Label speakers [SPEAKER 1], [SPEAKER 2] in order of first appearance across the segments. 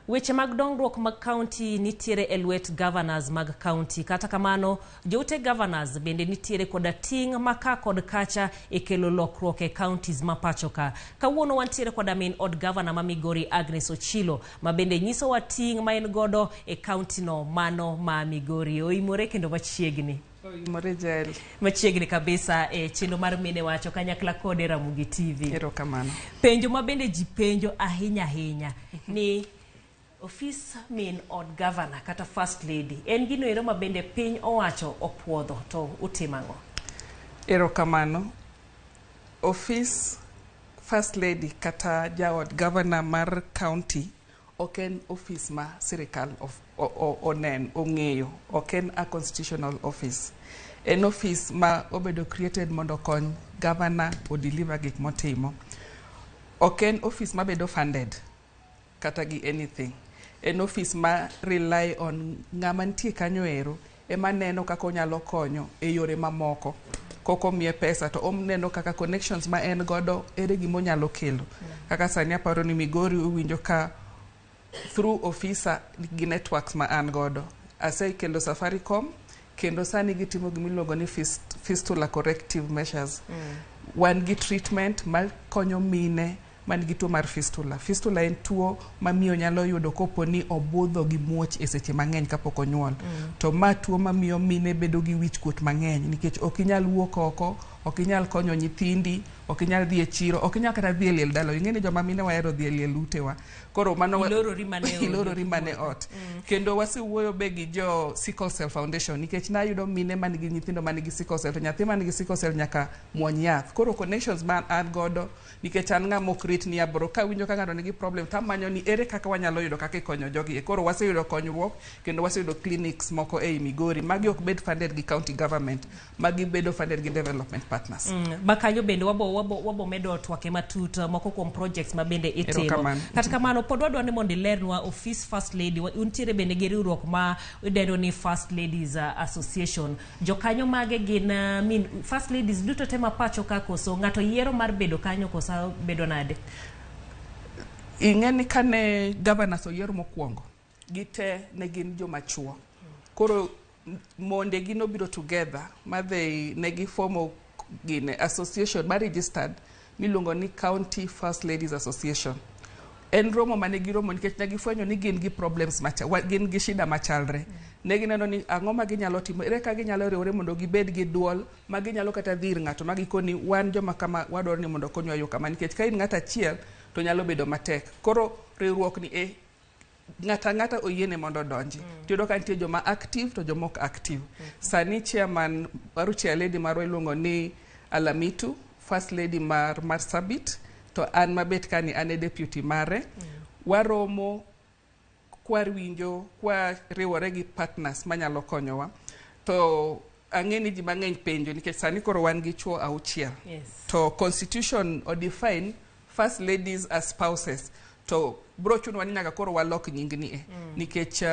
[SPEAKER 1] Weche mag dongruok mag kaunti nitiere e lwet governors mag kaunti. Kata kamano, joute governors bende nitiere koda ting' ma ka kod kacha e kelo lokruok e counties ma pacho ka. Kawuono wantiere koda min od governor ma Migori Agnes Ochilo ma bende nyisowa ting' ma en godo e kaunti no mano ma Migori. Oimore kendo machiegni.
[SPEAKER 2] Oimore Jael.
[SPEAKER 1] Machiegni kabisa e chenro mar Mine Wacho kanyakla kode Ramogi TV.
[SPEAKER 2] Erokamano.
[SPEAKER 1] Penjo ma bende ji penjo ahinya ahinya ni ofis min od governor kata first lady en gino ero ma bende piny owacho opuodho to utimo ang'o?
[SPEAKER 2] Erokamano. Ofis first lady kata jaod governor mar county ok en ofis ma sirikal onen ong'eyo, ok en a constitutional office. En ofis ma obedo created mondo okony governor o deliver gik motimo. Ok en ofis mabedo funded kata gi anything. En ofis ma rely on ng'ama nitie kanyo ero ema neno kaka onyalo konyo e yore mamoko. Kok omiye pesa to oneno kaka connections ma en godo ere gima onyalo kelo. Kaka sani aparo ni Migori uwinjo ka through ofisa gi networks ma an godo. Asekelo Safaricom kendo sani gitimo gima iluongo ni fistula corrective measures. Wan gi treatment ma konyo mine man gi tuo mar fistula. Fistula en tuo ma miyo nyalo yudo kopo ni obudho gi muoch e seche mang'eny kapok onyuol. To ma tuo mamiyo mine bedo gi wich kuot mang'eny nikech ok inyal wuok oko, ok inyal konyo nyithindi, ok inyal dhi e chiro, ok inyal kata dhi e liel dala. Ing'e ni joma mine wahero dhi e liel utewa. Koro mano
[SPEAKER 1] Ilorori mana e odi.
[SPEAKER 2] Ilorori mana e ot. Kendo wasewuoyo be gi jo Sickle Cell Foundation nikech nayudo mine man gi nyithindo man gi sickle cell to nyathi man gi sickle cell nyaka muony yath. Koro connections ma an godo nikech an ng'ama ok rit ni abro kawinjo ka ng'ato nigi problem tamanyo ni ere kaka wanyalo yudo kaka ikonyo jogi. Koro waseyudo konyruok kendo waseyudo clinics moko ei Migori. Magi ok bed funded gi county government, magi bedo funded gi development partners.
[SPEAKER 1] Ma kanyo bende wabo medo twake matut moko kuom projects ma bende itimo.
[SPEAKER 2] Erokamano.
[SPEAKER 1] Kata kamano pod wadwa ni mondo ilernwa ofis first lady. Untiere bende gi riwruok ma idendo ni First Ladies Association. Jokanyo mage gin min first ladies duto te ma pacho ka koso ng'ato yiero mar bedo kanyo koso bedo nade?
[SPEAKER 2] Ing'e ni kane governors oyier mokwongo, gite ne gin joma chuo. Koro monde gi nobiro together ma they ne giformo gine association ma registered miluongo ni County First Ladies Association. En romo mane giromo nikech ne gifwenyo ni gin gi problems macha, gin gi shida machalre. Ne gineno ni ang'o ma ginyalo timo, ere kaka ginyalo riwore mondo gibed gi duol ma ginyalo kata dhi ir ng'ato ma gikoni wan joma kama wadwaro ni mondo okonywa yo kama nikech ka in ng'ato achiel to nyalo bedo matek. Koro riwruok ni e ng'ato ang'ata oyiene mondo odonji. Tiyudo ka nitie joma active to joma ok active. Sani chairman mar chair lady marwa iluongo ni Alamitu, first lady mar Marsabit, to an mabet kani an e deputy mare. Waromo kwawinjo kwa riwore gi partners manyalo konyowa. To ang'e ni ji mang'eny penjo nikech sani koro wan gi chuo 6. To constitution o define first ladies as spouses. To bro chunowa ni nyaka koro walok nying ni e. Nikech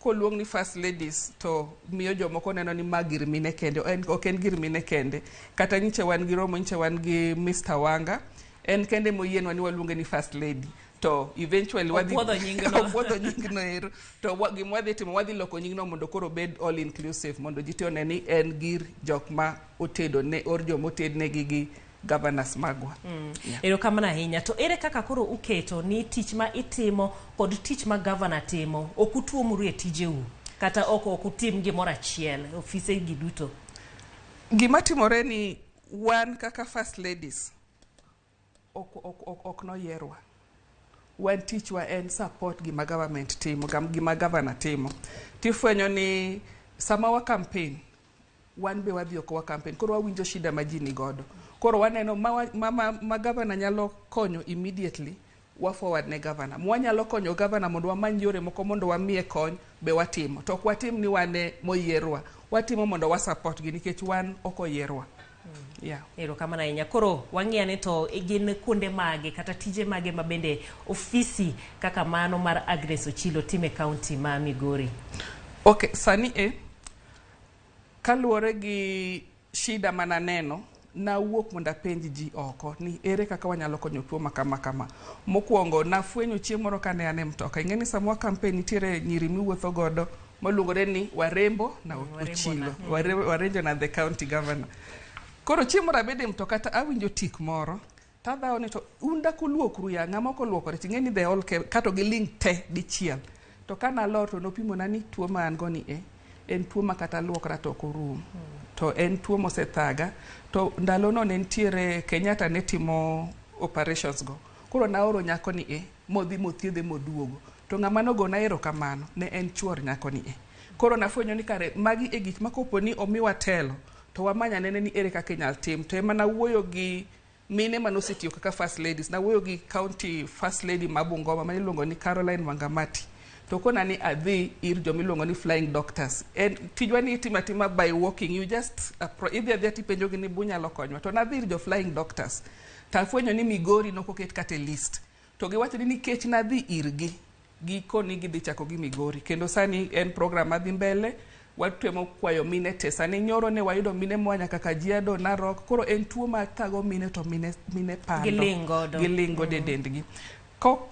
[SPEAKER 2] koluong ni first ladies to miyo jomoko neno ni ma gir mine kende. Ok en gir mine kende. Kata nyiche wan gi romo, nyiche wan gi Mr. Wanga. En kende moyienwa ni waluonge ni first lady. To eventually wadhi
[SPEAKER 1] Opuodho nyingno.
[SPEAKER 2] Opuodho nyingno ero. To gima wadhi timo, wadhi loko nyingno mondo koro obed all inclusive, mondo ji te one ni en gir jok ma otedo ne, or joma otednegi gi governors magwa.
[SPEAKER 1] Erokamano ahinya. To ere kaka koro uketo ni tich ma itimo kod tich ma governor timo ok utuomuru e tijeu kata ok utim gimoro achiel ofise gi duto?
[SPEAKER 2] Gima timore ni wan kaka first ladies ok noyierwa. Wan tichwa en support gima government timo, gima governor timo. Tifwenyo ni sama wa campaign, wan be wadhi oko wa campaign, koro wawinjo shida ma ji nigodo. Koro waneno ma governor nyalo konyo immediately, wa forward ne governor. Mwanyalo konyo governor mondo wamany yore moko mondo wamiye kony be watimo. To ok watim ni wan moyierwa, watimo mondo wa support gi nikech wan ok oyierwa.
[SPEAKER 1] Erokamano ahinya. Koro wang'iyo ni to gin kuonde mage kata tije mage ma bende ofisi kaka mano mar Agnes Ochilo time county ma Migori.
[SPEAKER 2] Okay, sani e kaluwore gi shida mananeno Nawuok mondo apenj ji oko ni ere kaka wanyalo konyo tuo ma kama kama. Mokwongo nafwenyo chieng' moro kane an e mtoka. Ing'e ni sama wa campaign nitiere nyiri miwuotho godo maluongore ni Warembo na Ochilo. Warembo na the county governor. Koro chieng' moro abedo e mtoka to awinjo tik moro. Tadhawo ni to un dak uluokru ya ng'ama ok oluokore ting'e ni they all came kato giling' te dichiel. To ka nalor to nopimona ni tuo ma an go ni e en tuo ma kata luokra to ok orum. To en tuo mosethaga. To ndalono ne nitiere Kenyatta ne timo operations go. Koro naoro nyako ni e modhi mothiedhe moduogo. To ng'ama nogona erokamano ne en chuor nyako ni e. Koro nafwenyo ni kare magi e gik ma kopo ni omiwa telo to wamany anene ni ere kaka inyal tim. To ema nawuoyo gi mine manosetiyo kaka first ladies. Nawuoyo gi county first lady ma Bungoma ma iluongo ni Caroline Wangamati. To kona ni adhi ir jomiluongo ni flying doctors. En tijwa ni itimo atima by walking. You just idhi adhiya tipenjogi ni bunyalo konywa. To nadhi ir jo flying doctors. Tafwenyo ni Migori nokoket kata e list. To giwacho ni nikech nadhi irgi, gikoni gidhi chako gi Migori. Kendo sani en program madhi mbele, watemo kwayo mine te. Sani nyoro ne wayudo mine moa nyaka Kajiado, Narok. Koro en tuo ma thago mine to mine, mine pando.
[SPEAKER 1] Giling' godo.
[SPEAKER 2] Giling' godo e dendgi. Ko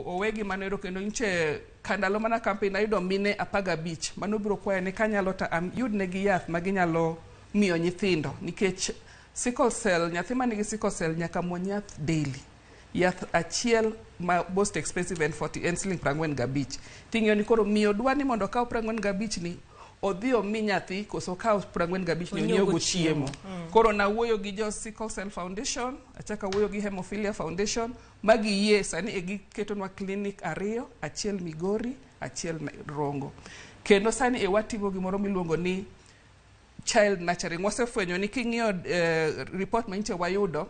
[SPEAKER 2] owegi mano ero kendo nyiche ka ndalo mana campaign ayudo mine 15 manobiro kwaya ni kanyalo to ayudnegi yath ma ginyalo miyo nyithindo nikech sickle cell, nyathi manigi sickle cell nyaka muony yath daily. Yath achiel ma most expensive en 40 en siling 45. Ting'iyo ni koro miyo dwa ni mondo okaw 45 ni odhi omi nyathi koso okaw 45 ni onyiewgo chiemo. Koro nawuoyo gi jo Sickle Cell Foundation, achako awuoyo gi Hemophilia Foundation, ma giyie sani e giketonwa clinic ariyo, achiel Migori, achiel Rongo. Kendo sani e watimo gimoro miluongo ni child nurturing. Wasefwenyo ni king'iyo report manyiche wayudo,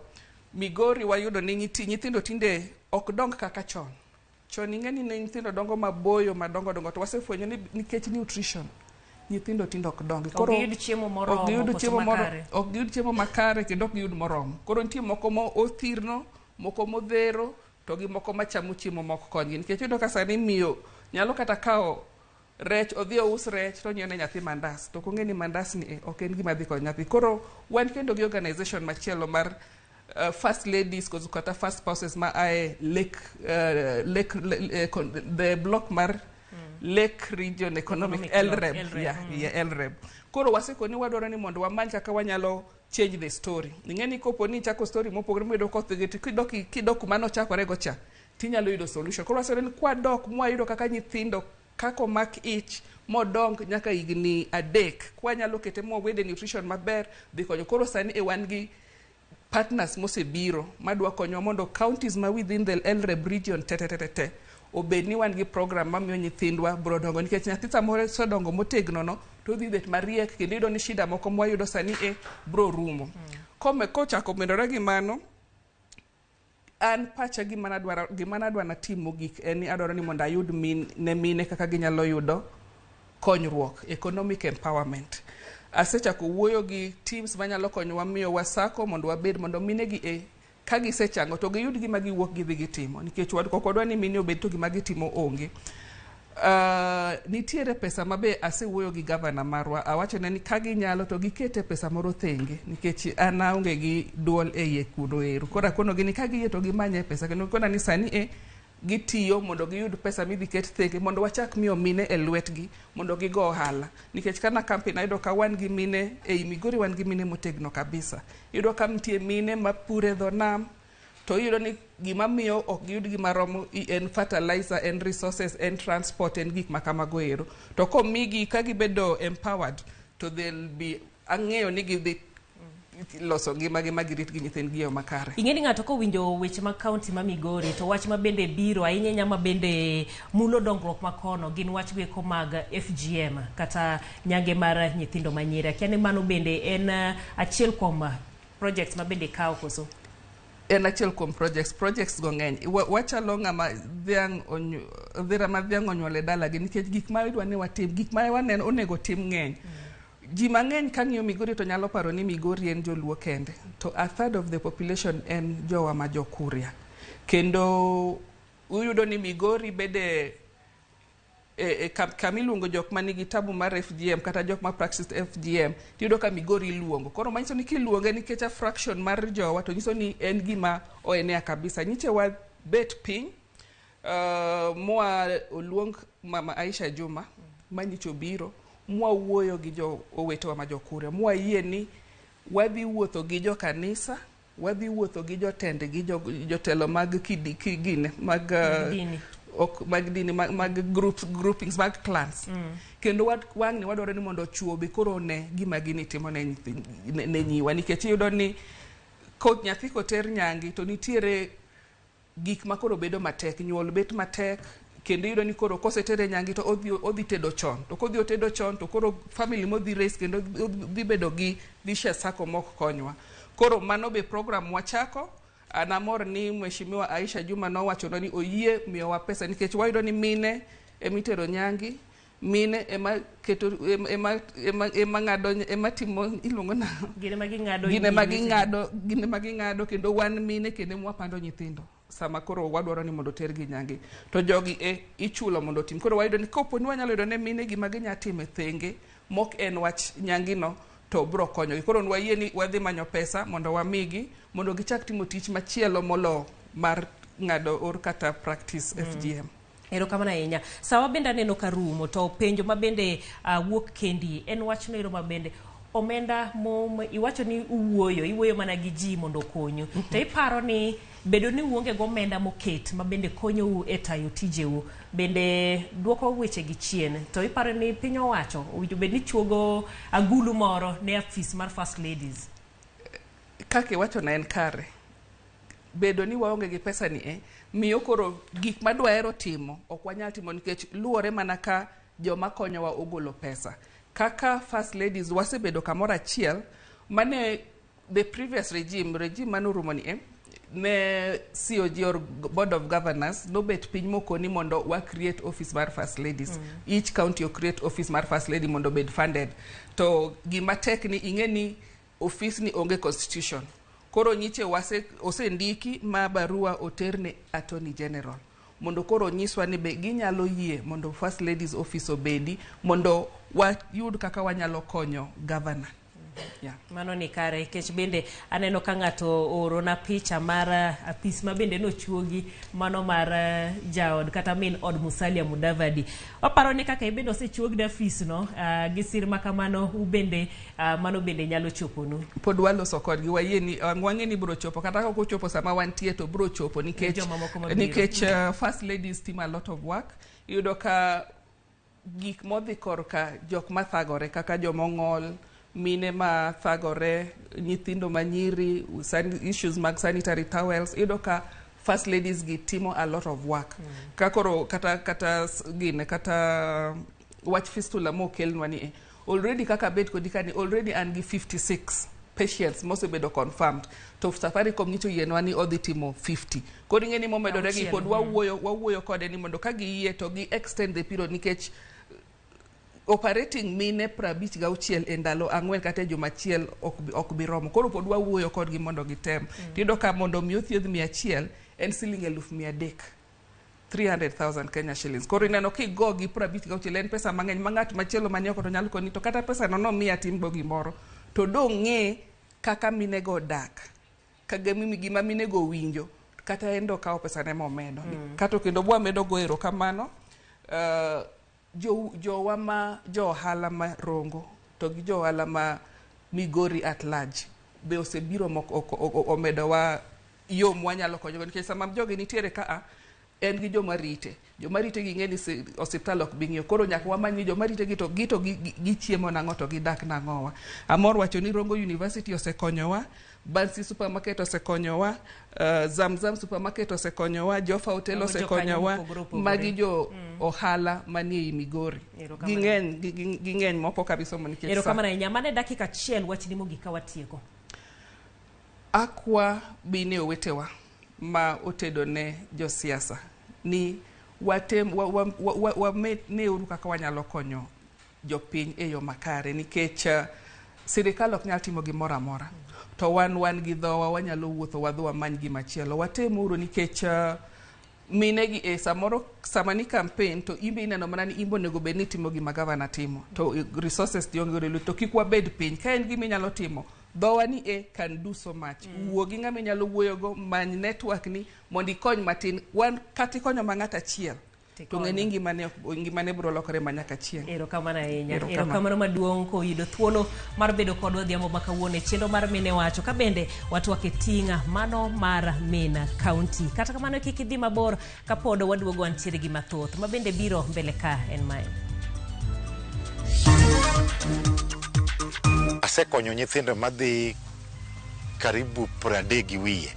[SPEAKER 2] Migori wayudo ni nyithindo tinde ok dong kaka chon. Chon ing'e ni ne nyithindo dongo maboyo madongo dongo to wasefwenyo ni nikech nutrition nyithindo tinde ok dongi.
[SPEAKER 1] Ok giyud chiemo moromo,
[SPEAKER 2] ok giyud
[SPEAKER 1] koso
[SPEAKER 2] chiemo moro-
[SPEAKER 1] makare.
[SPEAKER 2] ok giyud chiemo makare kendo ok giyud moromo. Koro nitie moko mo othirno, moko modhero, to gi moko machamo chiemo mok konygi. Nikech iyudo ka sani miyo nyalo kata kawo rech, odhi ous rech to onyiewo ne nyathi mandas. To ok ong'e ni mandas ni e ok en gima dhi konyo nyathi. Koro wan kendo gi organization machielo mar first ladies koso kata first spouses ma ae lake, lake, the block mar Lake Region Economic,
[SPEAKER 1] Economic Block,
[SPEAKER 2] LREB,
[SPEAKER 1] LREB,
[SPEAKER 2] yeah, yeah, LREB. Koro wasekoni wadwaro ni mondo wamany kaka wanyalo change the story. Ing'e ni kopo ni ichako story mopogore miyudo kothgi to kidok kuma nochakore go cha, tinyalo yudo solution. Koro waseneno ni kwadok mwayudo kaka nyithindo kaka omak ich modong nyaka higni 3, kwanyalo kete mwawede nutrition maber dhi konyo. Koro sani e wan gi partners mosebiro madwa konyowa mondo counties ma within the LREB region te te te te te obed ni wan gi program mamiyo nyithindwa bro dongo nikech nyathi samoro osedongo motegno no to odhi bet mariek kendo iyudo ni shida moko mwayudo sani e bro rumo. Kochako medore gi mano, an pacha gima nadwa natim mogik en ni adwaro ni mondo ayud ne mine kaka ginyalo yudo konyruok, economic empowerment. Asechako wuoyo gi teams manyalo konyowa miyowa sacco mondo wabed mondo mine gi e ka gisechango to giyud gima giwuok gidhi gitimo nikech ok wadwa ni mine obed to gima gitimo onge. Nitiere pesa ma be asewuoyo gi gavana marwa, awachone ni ka ginyalo to gikete pesa moro thenge nikech an aonge gi duol e iye kuno ero. Koro akonogi ni ka giyie to gimanye pesa kendo gikona ni sani e gitiyo mondo giyud pesa midhi ket thenge mondo wachak miyo mine e lwetgi mondo gigo ohala. Nikech kana campaign ayudo ka wan gi mine ei Migori, wan gi mine motegno kabisa. Iyudo ka nitie mine mapuro e dho nam, to iyudo ni gima miyo ok giyud gima romo en fertilizer, en resources, en transport, en gik ma kamago ero. To komigi ka gibedo empowered to they'll be, ang'eyo ni gidhi loso ngimagi ma girit gi nyithindgi e yo makare.
[SPEAKER 1] Ing'e ni ng'ato kowinjo weche mag kaunti ma Migori to wach ma bende biro ahinya ahinya ma bende mulo dongruok ma kono gin wach goeko mag FGM kata nyange mar nyithindo manyiri. Akia ni mano bende en achiel kuom projects ma bende kawo koso?
[SPEAKER 2] En achiel kuom projects. Projects go ng'eny. Wachalo ng'ama dhiang' dhira ma dhiang' onyuolo e dalagi nikech gik ma idwa ni watim, gik ma waneno onego tim ng'eny. Ji mang'eny ka ng'iyo Migori to nyalo paro ni Migori en joluo kende, to a third of the population en jowa ma jokuria. Kendo uyudo ni Migori bede e kama iluongo jok manigi tabu mar FGM kata jok ma practice FGM, tiyudo ka Migori iluongo. Koro manyiso ni kiluonge nikech a fraction mar jowa, to nyiso ni en gima oenea kabisa. Nyiche wabet piny, mwa oluong Mama Aisha Juma manyicho biro, mwawuoyo gi jo owetewa ma jokuria, mwayie ni wadhi wuotho gi jo kanisa, wadhi wuotho gi jotendgi, jotelo mag kidi, gine, mag
[SPEAKER 1] dini.
[SPEAKER 2] Ok mag dini, mag groups, groupings mag clans. Kendo wang'ni wadwaro ni mondo chuo be koro one gima gini timo ne nyiwa, nikech iyudo ni ko nyathi koter nyangi to nitiere gik ma koro bedo matek, nyuol bet matek, kendo iyudo ni koro kosetere nyangi to odhi tedo chon, to kodhi otedo chon to koro family modhi raise kendo dhi bedo gi vicious circle mok konywa. Koro mano be program wachako. An amor ni Mheshimiwa Aisha Juma nowachonwa ni oyie miyowa pesa, nikech wayudo ni mine emitero nyangi, mine ema keto, ema ng'ado, ema timo, iluongo nang'o?
[SPEAKER 1] Gin ema ging'ado.
[SPEAKER 2] Gin ema ging'ado, gin ema ging'ado, kendo wan mine kendo ema wapando nyithindo sama koro wadwaro ni mondo otergi nyangi, to jogi e ichulo mondo otim. Koro wayudo ni kopo ni wanyalo yudo ne mine gima ginya timo e thenge mok en wach nyangino, to bro konyogi. Koro wayie ni wadhi manyo pesa mondo wamigi mondo gichak timo tich machielo molo mar ng'ado or kata practice FGM.
[SPEAKER 1] Erokamano ahinya. Sawa bende aneno ka rumo, to penjo ma bende wuok kendi en wachno ero ma bende omenda mo iwacho ni uwuoyo, iwuoyo mana gi ji mondo okonyu. To iparo ni bedo ni uonge gomenda moket ma bende konyou e tayo tijeu bende duoko weche gi chien. To iparo ni piny owacho owinjo bed ni chuogo agulu moro ne afis mar First Ladies?
[SPEAKER 2] Kaka iwacho na en kare. Bedo ni waonge gi pesa ni e miyo koro gik madwahero timo ok wanyal timo, nikech luwore mana ka joma konyowa ogolo pesa. Kaka First Ladies wasebedo kamoro achiel mane the previous regime manorumo ni e ne COG or Board of Governors nobet piny mokoni mondo wa create office mar First Ladies. Each county o create office mar First Lady mondo obed funded. To gima tek ni ing'e ni office ni onge constitution. Koro nyiche wase osendiki ma barua oter ne Attorney General mondo koro nyiswa ni be ginyalo yie mondo First Ladies office obedi mondo wayud kaka wanyalo konyo governor. Yeah.
[SPEAKER 1] Mano ni kare, nikech bende aneno ka ng'ato oorona picha mar apis ma bende nochuogi, mano mar jaod kata min od Musalia Mudavadi. Waparo ni kaka ibende osechuog afis no gi sir ma kamano, ubende mano bende nyalo choponu.
[SPEAKER 2] Pod waloso kodgi, wayie ni wang'e ni bro chopo, kata ka ok ochopo sama wantie to bro chopo, nikech
[SPEAKER 1] jomamoko mabiro.
[SPEAKER 2] Nikech First Ladies timo a lot of work. Iyudo ka gik modhi korka jok mathagore kaka jomong'ol, mine ma thagore, nyithindo manyiri, issues mag sanitary towels, iyudo ka First Ladies gi timo a lot of work. Ka koro kata gine kata wach fistula mokelnwa ni e already kaka bet kodi kani already an gi 56 patients mosebedo confirmed, to Safaricom nyicho yienwa ni odhi timo 50. Koro ing'e ni momedore gi
[SPEAKER 1] Auchiel.
[SPEAKER 2] Pod wawuoyo kode ni mondo ka giyie to gi extend the period, nikech operating mine 56 e ndalo 4 kata e juma achiel ok bi romo. Koro pod wawuoyo kodgi mondo gitem. Tiyudo ka mondo mi othiedh 100 en siling 300,000, 300,000 Kenya shillings. Koro ineno kigo gi 56 en pesa mang'eny ma ng'at machielo mani oko to nyalo koni to kata pesa no nomiya timgo gimoro. To dong' ng'e kaka minego odak, kaka gima minego winjo, kata en do kawo pesa ne momedo. Kato kendo bwamedo go erokamano jowa ma jo ohala ma Rongo to gi jo ohala ma Migori at large be osebiro omedowa yo mwanyalo konyogo, nikech sama jogi nitiere kaa en gi joma rite, joma rite gi ng'e ni osiptal ok bi ng'iyo. Koro nyaka wamany ni joma rite gi to gichiemo nang'o to gidak nang'owa. Amor wacho ni Rongo University osekonyowa, Bansi Supermarket osekonyowa, Zamzam Supermarket osekonyowa, Jofa Hotel
[SPEAKER 1] Mago jokanyo
[SPEAKER 2] osekonyowa.
[SPEAKER 1] Mopogore opogore.
[SPEAKER 2] Magi jo ohala manie ei Migori.
[SPEAKER 1] Erokamano.
[SPEAKER 2] Ging'eny moko kabisa nikech sa.
[SPEAKER 1] Erokamano ahinya. Mano e dakika achiel, wachni mogik ka watieko.
[SPEAKER 2] Akwa bine owetewa ma otedo ne josiasa ni watem wa neuru kaka wanyalo konyo jopiny e yo makare, nikech sirikal ok nyal timo gimoro amora, to wan gi dhowa wanyalo wuotho wadhi wamany gimachielo. Watemuru nikech Mine gi e samoro sama ni campaign to imbe ineno mana ni imbe onego bed ni itimo gima gavana timo to resources tionge godo e lweti, to kik wabed piny ka en gima inyalo timo dhowa ni e can do so much. Wuo gi ng'ama inyalo wuoyogo, many network ni mondo ikony matin. Wan kata ikonyo ma ng'ato achiel to ng'e ni ngimane ngimane biro lokore ma nyaka chieng'.
[SPEAKER 1] Erokamano ahinya. Erokamano maduong' koyudo thuolo mar bedo kodwa odhiambo ma kawuono e chenro mar Mine Wacho ka bende watwak e ting'a mano mar min county. Kata kamano kik idhi mabor kapod waduogo wantiere gi mathoth ma bende biro mbele ka en mae.
[SPEAKER 3] Asekonyo nyithindo madhi karibu 30 gi wiye.